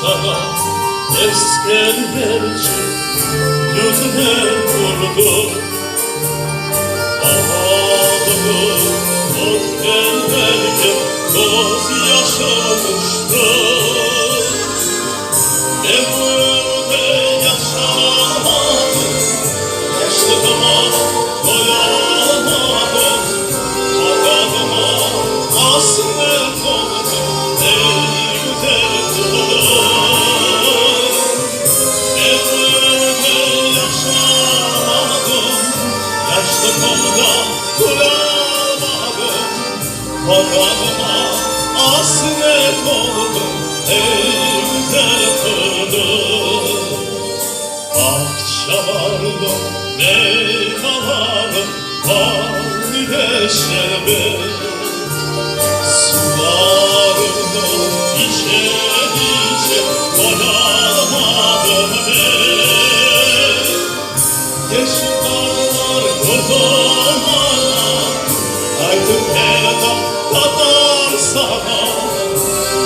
sana Esken yelçik yüzüme vurdu Ağladım ötken derken közyaşım tüşti Men bu evde yaşamadım Yaşlığıma toyamadım Vatanıma asret oldım Ey güzel Qırım. Men bu evde yaşamadım Yaşlığımda külâlmadım Vatanıma asret oldım Ey güzel Qırım. Bağçalarım, meyvalarım Bal ile şerbet. Sularını içe-içe Doyalmadım ben. Yeşil dağlar qurdum maña, Qaytıp keldim Tatar saña.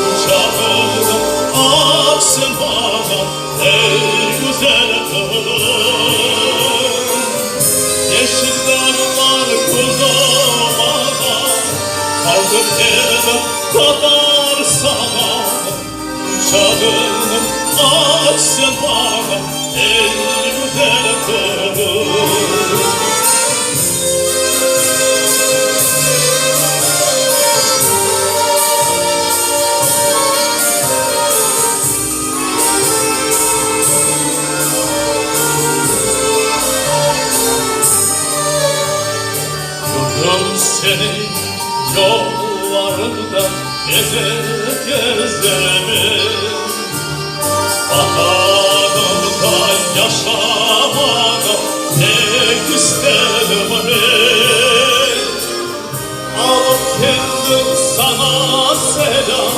Quçağıñnı aç sen maña, Ey güzel Qırım. Yeşil dağlar qurdum maña, Qaytıp keldim Tatar saña. Quçağıñnı aç sen maña, Ey güzel Qırım. Kördim seni yollarında keze-gezemen, Vatanımda yaşamağa pek isterim men. Alıp keldim saña selâm,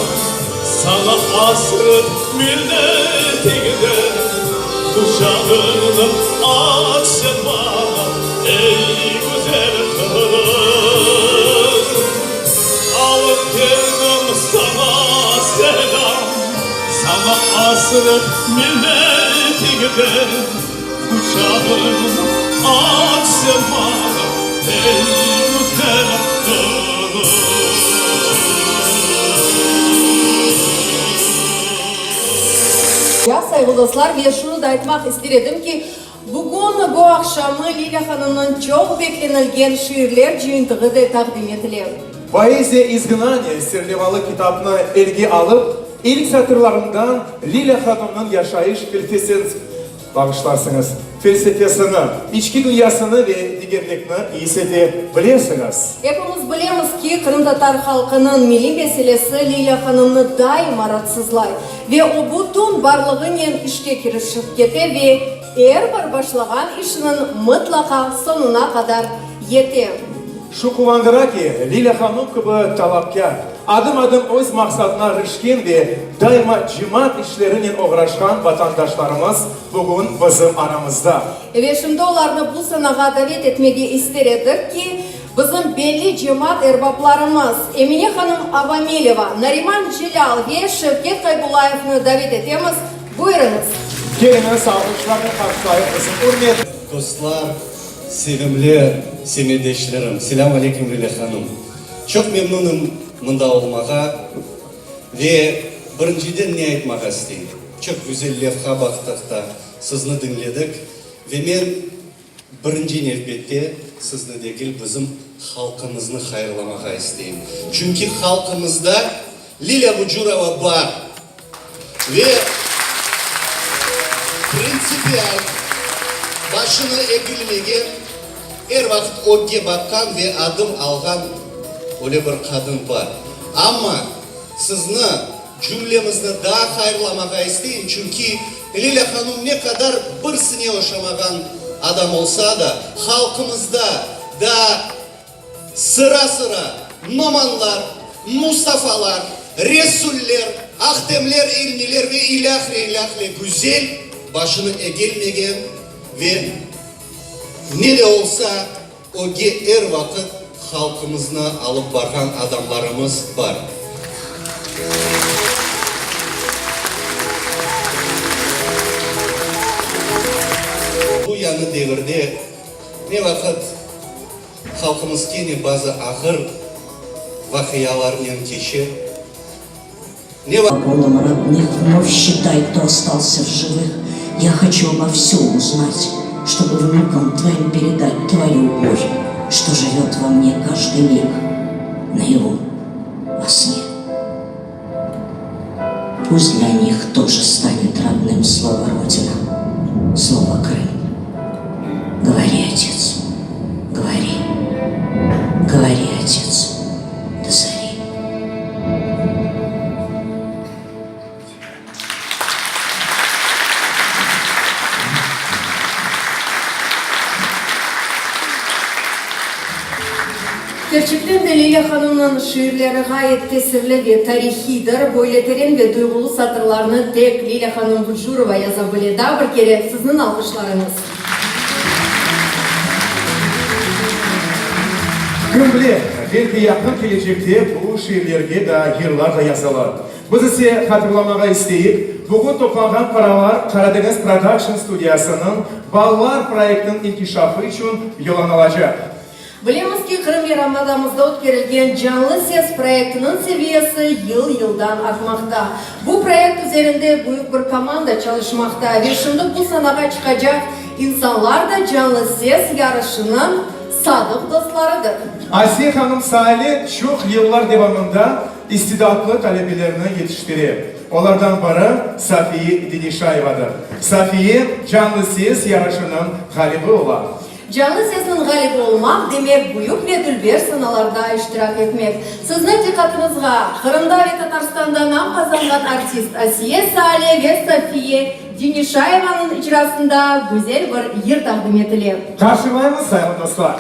Saña asret milletiñden. Quçağıñnı aç sen maña, Ey güzel Qırım. Alıp keldim saña selâm, Saña asret milletiñden. Quçağıñnı aç sen maña, Ey güzel Qırım. Ya, sayğılı dostlar, ve şunı da aytmaq ister edim ki, bugün, bu aqşamı Lilâ hanımnıñ çoq beklenilgen şiirler cıyıntığı da taqdim etile. Poeziya izgnaniya serlevalı kitapnı elge alıp, ilk satırlarından Lilâ hanımnıñ yaşayış felfesens, Bağışlarsıñız, felsefesini, içki dünyasını ve digerlikni is ete bilesiñiz. Epimiz bilemiz ki, qırımtatar halqınıñ milliy meselesi Lilâ hanımnı daima raatsızlay ve o bütün barlığınen işke kirişip kete ve er bir başlağan işiniñ mıtlaqa soñuna qadar yete. Şu quvandıra ki, Lilâ hanım kibi talapkâr, adım-adım öz maqsadına rişken ve daima cemaat işlerinen oğraşqan vatandaşlarımız bugün bizim aramızda. Ve şimdi olarnı bu sanağa davet etmege ister edik ki, bizim belli cemaat erbaplarımız Emine hanım Avamileva, Nariman Celâl ve Şevket Qaybullayevni davet etemiz. Buyurıñız. Keliñiz, alğışlarnen qarşılayıq bizim ürmetli. Dostlar, Sevimli semetdeşlerim, selâm aleyküm Lilâ hanım. Çoq memnunım mında olmağa ve birinciden ne aytmağa isteyim, çoq güzel levha baqtıq da, sizni diñledik ve men birinci nevbette sizni degil, bizim halqımıznı hayırlamağa isteyim. Çünki halqımızda Lilâ Bucurova bar ve printsipial, başını egilmegen, er vaqıt ögge baqqan ve adım alğan öyle bir qadın bar. Amma sizni, cümlemizni daa hayırlamağa isteyim, çünki Lilâ hanum ne qadar birsine oşamağan adam olsa da, halqımızda daa Sıra-sıra Nomanlar, Mustafalar, Resuller, Ahtemler, İlmiler ve ilâhre-ilâhre güzel başını egelmegen ve ne de olsa ögge er vaqıt halqımıznı alıp barğan adamlarımız bar. Yañı devirde ne vaqıt halqımız kene bazı ağır vaqialarnen keçe, ne. По родных вновь считай, кто остался в живых. Я хочу обо всем узнать, чтобы внукам твоим передать твою боль, что живет во мне каждый миг, наяву, во сне. Пусть для них тоже станет родным слово Родина, слово Крым. Говори, отец, говори, говори, отец, до зари. Kerçekten de Lilâ hanımnıñ şiirleri ğayet tesirli ve tarihiydir. Böyle teren ve duyğulı satırlarnı tek Lilâ hanım Bucurova yaza bile. Daa bir kere sizniñ alğışlarıñız. Kim bile, belki yaqın kelecekte bu şiirlerge da yırlar da yazılır. Biz ise hatırlamağa isteyik, bugün toplanğan paralar Qaradeñiz Production studiyasınıñ balalar proyektiniñ inkişafı içün yollanılacaq. Bilemiz ki, Qırım yarımadamızda ötkerilgen Canlı ses proyektiniñ seviyesi yıl-yıldan artmaqta. Bu proyekt üzerinde büyük bir komanda çalışmaqta ve şimdi bu sanağa çıqacaq insanlar da Canlı ses yarışınıñ sadıq dostlarıdır. Asiye hanım Saale çoq yıllar devamında istidatlı talebelerni yetiştire. Olardan biri Safiye Denişayevadır. Safiye Canlı ses yarışınıñ ğalibi ola. Canlı sesniñ ğalibi olmaq, demek, büyük ve dülber sanalarda iştirak etmek. Sizniñ diqqatıñızğa Qırımda ve Tatarstanda nam qazanğan artist Asiye Sale ve Safiye Denişayevanıñ icrasında güzel bir yır taqdim etile. Qarşılaymız, sayğılı dostlar!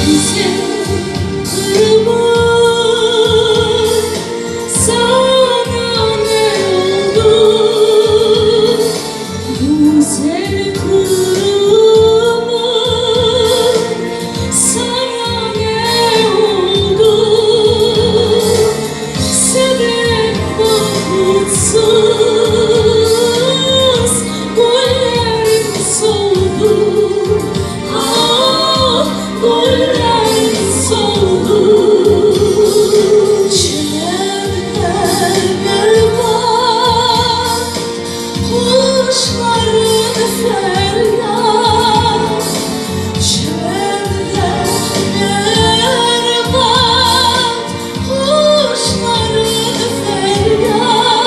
Güzel Qırımım, saña ne oldı? Güzel Qırımım, saña ne oldı? Sebep bahıtsız gülleriñ soldı, Ah, gülleriñ soldı. Çölde berbat quşların feryat, Çölde berbat quşların feryat.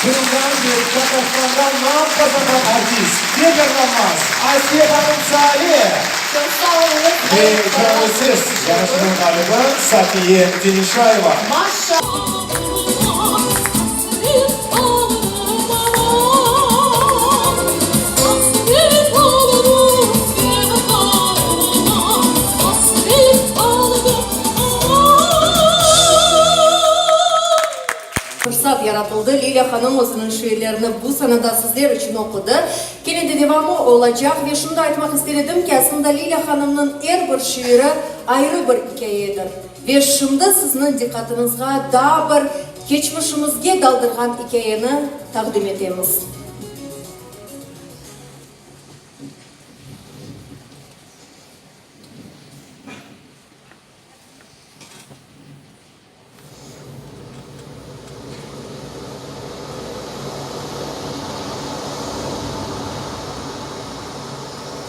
Qırımdan ve Tatarstandan nam qazanğan artist, tekrarlanmaz Asiye hanım Sale! Çoq sağ oluñız. Ve canlı ses yarışınıñ ğalibi Safiye Tenişayeva. Fırsat yaratıldı. Lilâ hanım özüniñ şiirlerini bu sanada sizler içün oqudı. Kene de devamı olacaq. Ve şunı da aytmaq ister edim ki, aslında Lilâ hanımnıñ er bir şiiri ayrı bir ikâyedir. Ve şimdi sizniñ diqqatıñızğa daa bir keçmişimizge daldırğan ikâyeni taqdim etemiz.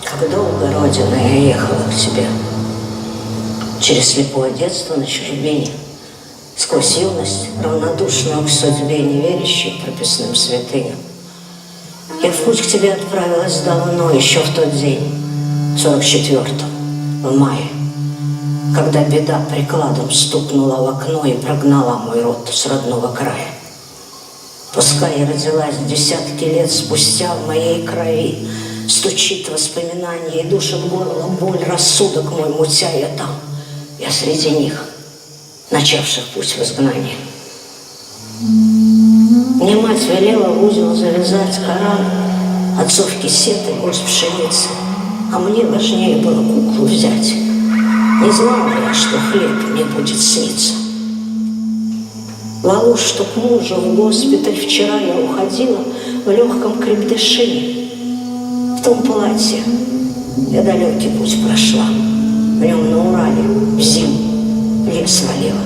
Как долго, Родина, я ехала к тебе Через слепое детство на чужбине, Сквозь юность, равнодушную к судьбе, Не верящую прописным святыням. Я в путь к тебе отправилась давно, еще в тот день, в 44-м, в мае, когда беда прикладом стукнула в окно и прогнала мой род с родного края. Пускай я родилась десятки лет спустя в моей крови, стучит воспоминание и душит горло боль, рассудок мой мутя я там, я среди них, начавших путь в изгнание. Мне мать велела в узел завязать Коран, отцов кисеты, горсть пшеницы, а мне важнее было куклу взять. Не знала я, что хлеб мне будет сниться. Валу, что к мужу в госпиталь вчера я уходила в легком крепдышине. В том платье я далекий путь прошла, в нем на Урале в зиму лес валила.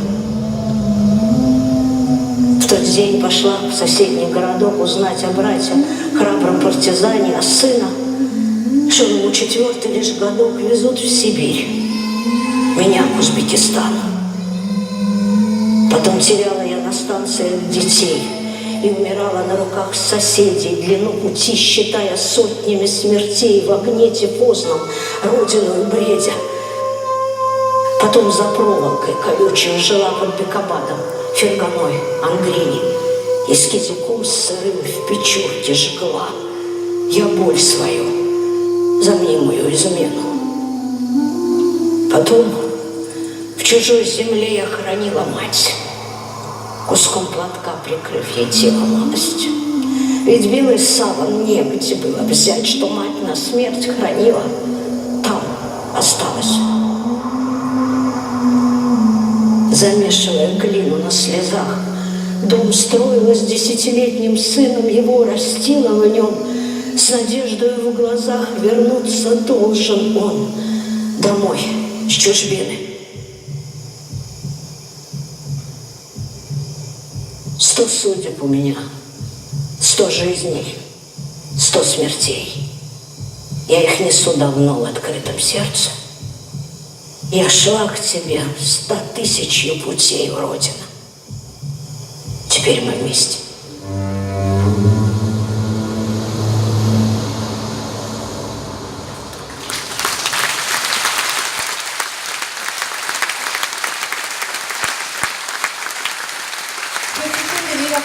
В тот день пошла в соседний городок узнать о брате, храбром партизане, а сына, что ему четвертый лишь годок везут в Сибирь, меня к Узбекистану. Потом теряла я на станциях детей и умирала на руках соседей, длину пути считая сотнями смертей в огне тифозном, родину бредя. Потом за проволокой колючей жила под Бекабадом, Ферганой, Ангрине, и с кизиком сырым в печурке жгла я боль свою за мнимую измену. Потом в чужой земле я хоронила мать, куском платка прикрыв ей тело малость. Ведь белый саван негде было взять, что мать на смерть хранила, там осталось. Замешивая глину на слезах, дом строила с десятилетним сыном, его растила в нем, с надеждой в глазах вернуться должен он домой с чужбины. Сто судеб у меня, сто жизней, сто смертей. Я их несу давно в открытом сердце. Я шла к тебе ста тысячью путей, Родина. Теперь мы вместе.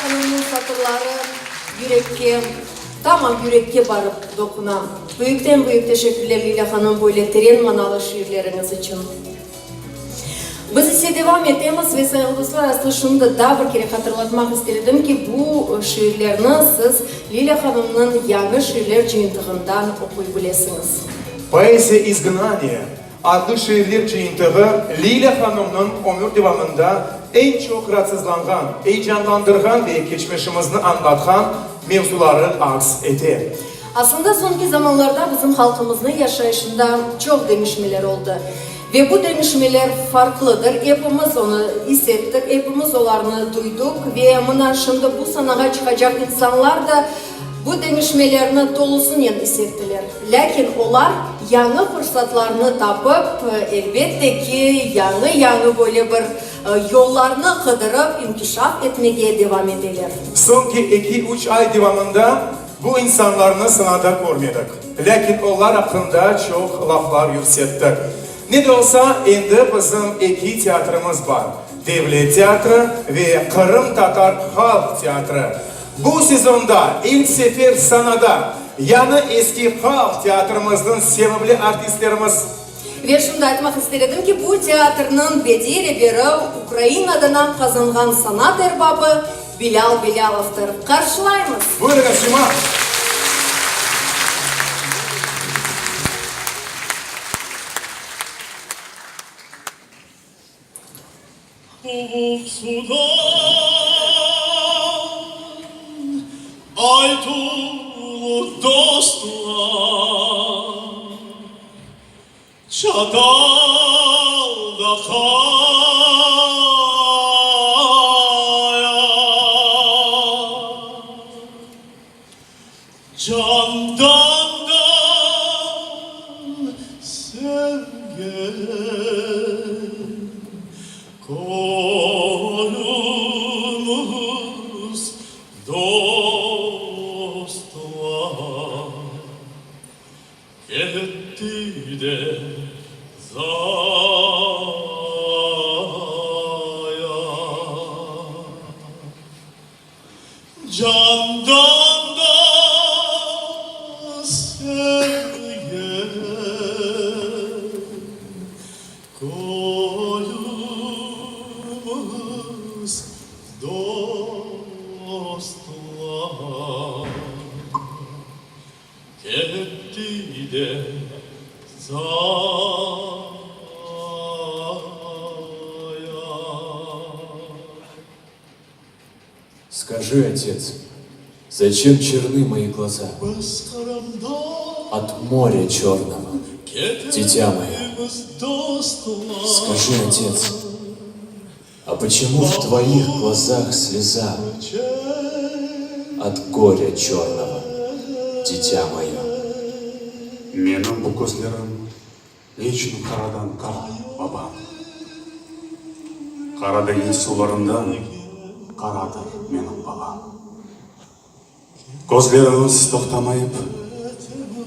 hanımnıñ satırları yürekke, tamam yürekke barıp toquna. Büyükten-büyük teşekkürler, Lilâ hanım, böyle teren manalı şiirleriñiz içün. Biz ise devam etemiz ve, sayğılı dostlar, aslı şunı da daa bir kere hatırlatmaq ister edim ki, bu şiirlerni siz Lilâ hanımnıñ yañı şiirler cıyıntığından oquy bilesiñiz. Poeziya izgnaniya adlı şiirler cıyıntığı Lilâ hanımnıñ ömür devamında eñ çoq raatsızlanğan, eyecanlandırğan ve keçmişimizni añlatqan mevzuları aks ete. Aslında soñki zamanlarda bizim halqımıznıñ yaşayışında çoq deñişmeler oldı. Ve bu deñişmeler farqlıdır, epimiz onı is ettik, epimiz olarnı duyduq ve mına şimdi bu sanağa çıqacaq insanlar da bu deñişmelerni tolusınen is ettiler. Lâkin olar yañı fırsatlarnı tapıp, elbette ki, yañı-yañı böyle bir yollarnı qıdırıp inkişaf etmege devam eteler. Soñki eki-üç ay devamında Bu insanlarnı sanada körmedik, lâkin olar aqqında çoq laflar yürsettik. Ne de olsa, endi bizim eki teatrimiz bar, Devlet teatri ve Qırımtatar halq teatri. Bu sezonda ilk sefer sanada yañı eski halq teatrimizniñ sevimli artistlerimiz. Ve şunı da aytmaq ister edim ki, bu teatrniñ bediiy reberi Ukrainada nam qazanğan sanat erbabı Bilâl Bilâlovdır. Qarşılaymız! Buyurıñız, Cuma! Suvuq sudan aytuvlı dostlar, Çatalda qaya. Candan da sevgen Qoyumız dostlar. Ketti de zaya. Candan da sevgen Köyümiz dostlar. Ketti de zaya. Скажи, отец, зачем черны мои глаза? От моря черного, дитя мое. Скажи, отец, а почему в твоих глазах слеза? От горя черного, дитя мое. Menim bu közlerim Ne içün qaradan qara, babam? Qara deñiz sularından qaradır menim balam. Közleriñiz toqtamayıp,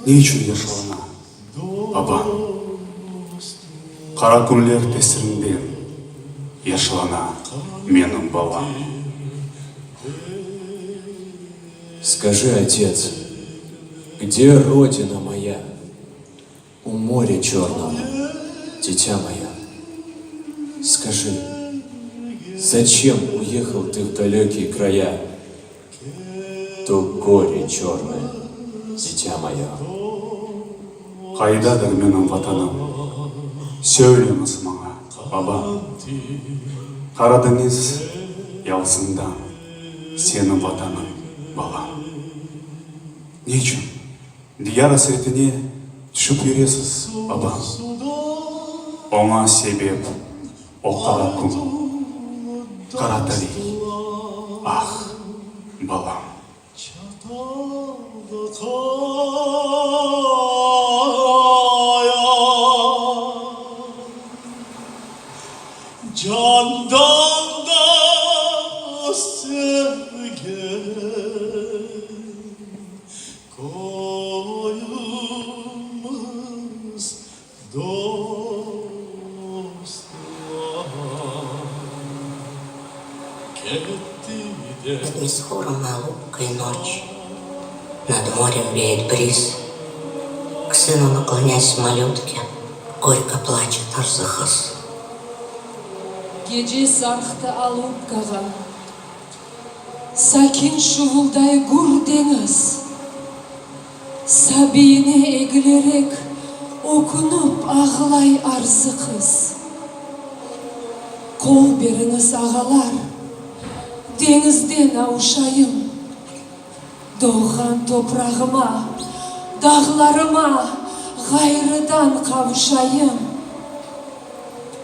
ne içün yaşalana, babam? Qara künler tesirinden yaşalana menim balam. Skajı, otets, gde rodina moya? U morya çörnogo, ditâ moyo, Skajı, zaçem uehal tı v dalökiye kraya, To gore çörnoye, ditâ moyo. Qaydadır menim Vatanım, söyleñiz maña, babam? Qara deñiz yalısından seniñ Vatanıñ, balam. Neçün Diyar asretine tüşüp yüresiz, babam. Oña sebep o qara kün, qara talih, ah, balam. Candan da sevgen. Köyümiz dostlar. Ketti de. Над Мисхором Алупкой ночь, Над морем веет бриз. К сыну наклонясь малютке, Горько плачет Арзыхыз. Gece sarqtı Alupkağa. Sakin şuvulday gür deñiz. Sabiyine egilerek ökünip ağlay Arzı qız. Qol beriñiz, ağalar, deñizden avuşayım. Doğğan toprağıma, dağlarıma ğayrıdan qavuşayım.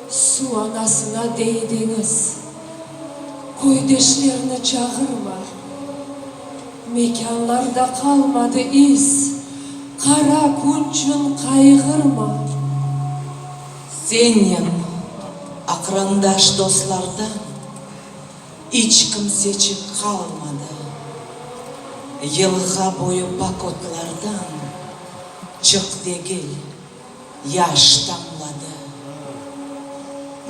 Suv anasına dey deñiz, Köydeşlerni çağırma. Mekânlarda qalmadı iz, Qara künçün qayğırma. Sennen aqrandaş dostlardan İç kimseçik qalmadı. Yılğa boyu pakotlardan Çıq degil, yaş tamladı.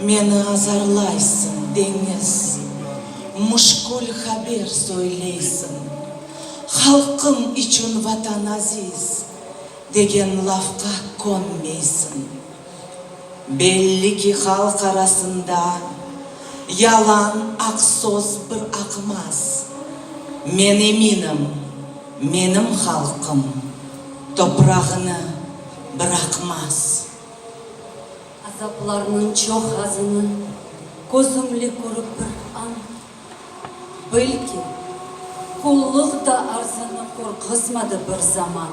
Meni azarlaysıñ, deñiz, Muşkül haber söyleysiñ. Halqım içün Vatan aziz, Degen lafqa könmeysiñ. Belli ki, halq arasında yalan, aq söz bir aqmaz. Men eminim, menim halqım toprağını bıraqmaz. Azaplarnıñ çoq azını közümle körip bir an, Bil ki, qullıq da Arzını qorquzmadı bir zaman.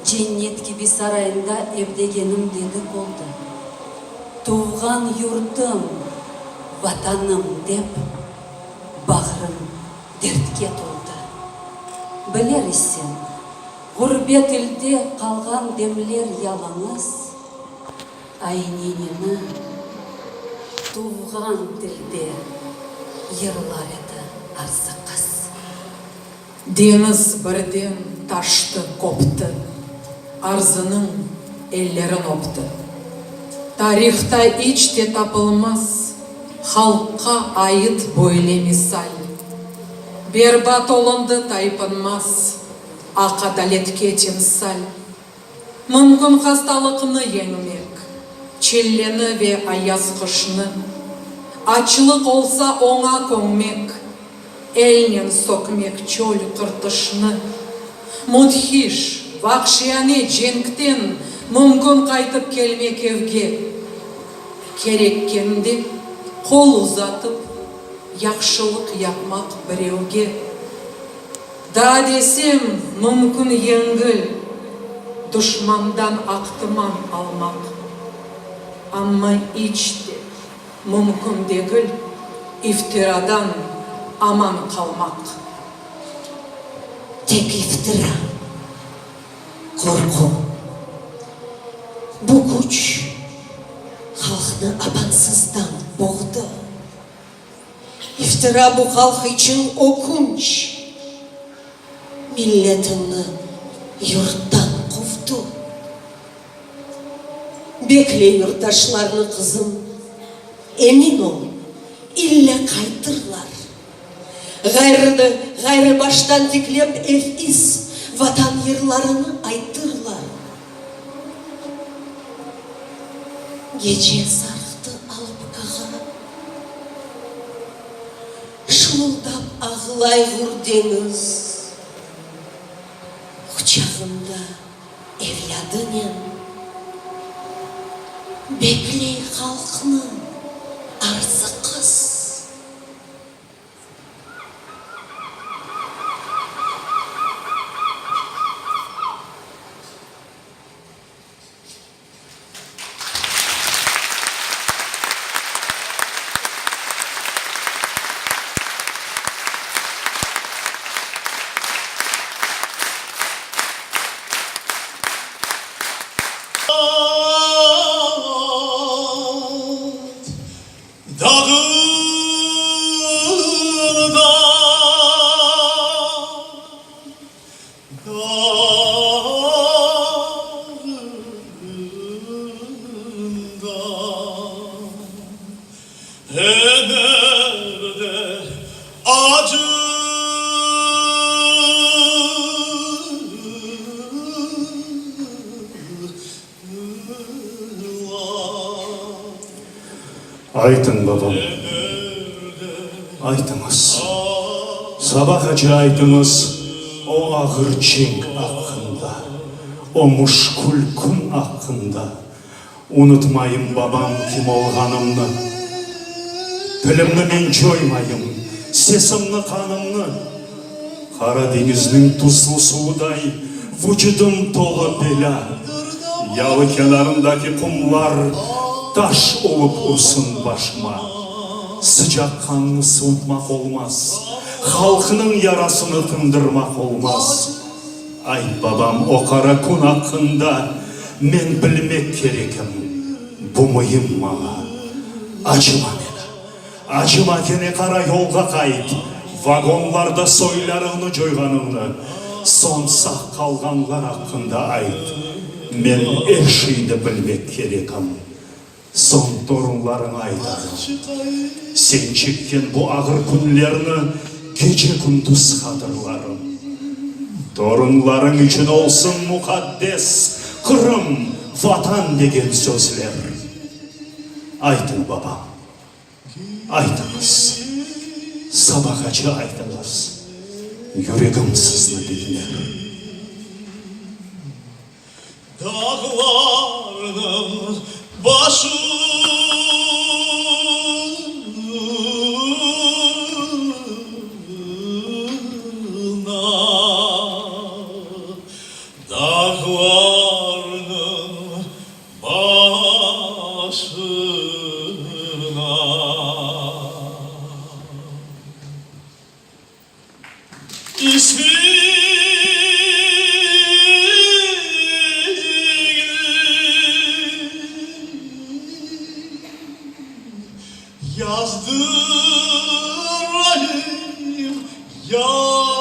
Cennet kibi sarayında ev degenim dedik oldı. Tuvğan yurtum, Vatanım dep, bağrım dertke toldı. Biler isen, ğurbet ilde qalğan demler yalıñız Ayneneni tuvğan tilde yırlar edi Arzı qız. Deñiz birden taştı, qoptı, Arzınıñ ellerin öpti. Tarihta iç te tapılmaz Halqqa ait böyle misal. Berbat olundı taypınmaz Aq-adaletke timsal. Mümkün hastalıqnı yeñmek, çilleni ve ayaz qışnı, Açlıq olsa oña köñmek, elnen sökmek çöl qırtışnı. Müthiş, vahşiyane cenkten mümkün qaytıp kelmek evge. Kerekkende qol uzatıp, yahşılıq yapmaq birevge. Daa desem, mümkün yengil duşmandan aqtıman almaq, amma iç te mümkün degil iftiradan aman qalmaq. Tek iftira, qorqu. Bu küç halqnı apansızdan boğdı. İftira bu halq içün ökünç, Milletini yurttan quvdı. Bekle yurtdaşlarnı, qızım, emin ol, ille qaytırlar. Ğayrı, ğayrı baştan tiklep ev-iz, Vatan yırlarını aytırlar. Gece sarqtı Alpkağa. Şuvuldap ağlay ğur deñiz. Quçağında evlâdınen. Bekley halqnı Arzı qız. Dağında, dağında, Ener de. Acılar. Aytıñ, babam, aytıñız, sabağace aytıñız o ağır cenk aqqında, o muşkül kün aqqında. Unutmayım, babam, kim olğanımnı. Tilimni men coymayım, sesimni, qanımnı. Qara deñizniñ tuzlu suvuday vucudım tolu belâ. Yalı kenarındaki qumlar taş olıp ursun başıma. Sıcaq qannı suvutmaq olmaz, halqnıñ yarasını tındırmaq olmaz. Ayt, babam, o qara kün aqqında men bilmek kerekim. Bu müim maña. Acıma meni. Acıma, kene qara yolğa qayt, vagonlarda soylarıñnı coyğanıñnı, soñ sağ qalğanlar aqqında ayt. Men er şeyni bilmek kerekim. Soñ torunlarıña aytarım. Sen çekken bu ağır künlerni gece-kündüz hatırlarım. Torunlarıñ içün olsun muqaddes Qırım, Vatan degen sözler. Aytıñ, babam, aytıñız, sabağace aytıñız, yüregim sizni diñler. Dağlarnıñ başına. Dağlarnıñ başına. İsmiñni yazdırayım, yazdırayım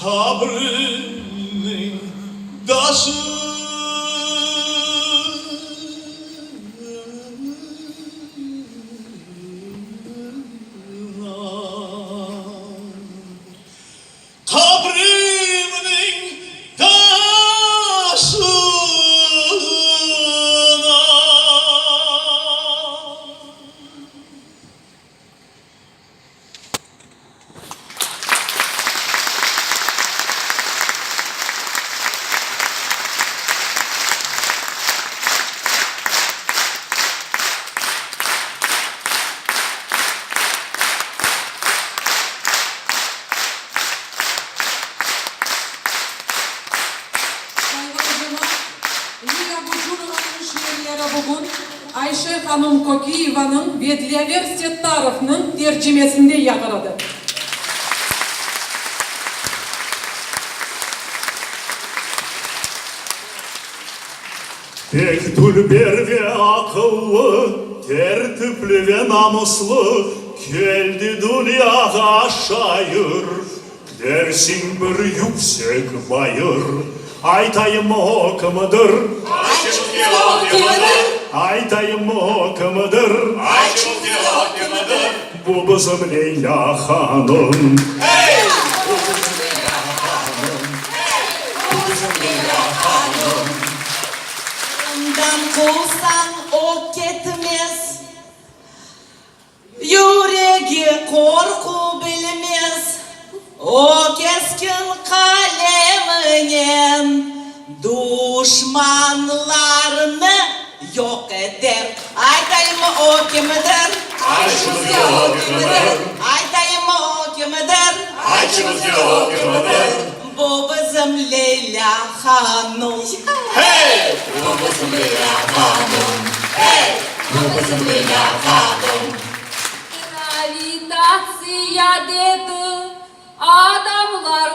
Qabrimniñ taşına. Qabrimniñ taşına. Sayğılı cemaat, Lilâ Bucurovanıñ şiirleri bugün Ayşe hanım Kokiyevanıñ ve Dlâver Settarovnıñ tercimesinde yağıradı. Pek dülber ve aqıllı, tertipli ve namuslı keldi dünyağa şair, dersiñ bir yüksek bayır. Aytayımmı o kimdir? Aytayımmı o kimdir? Bu bizim Leylâ hanım. Bu bizim Leylâ hanım. Bu bizim Leylâ hanım. Ondan quvsañ o ketmez. Yüregi qorqu bilmez. O keskin qaleminen duşmanlarnı yoq eter. Aytayımmı o kimdir? Aytıñız o kimdir? Aytayımmı o kimdir? Aytıñız o kimdir? Bu bizim Leylâ hanum. Hey! Bu bizim Leylâ hanum. Hey! Bu bizim Leylâ hanum. Gravitatsiya dedi.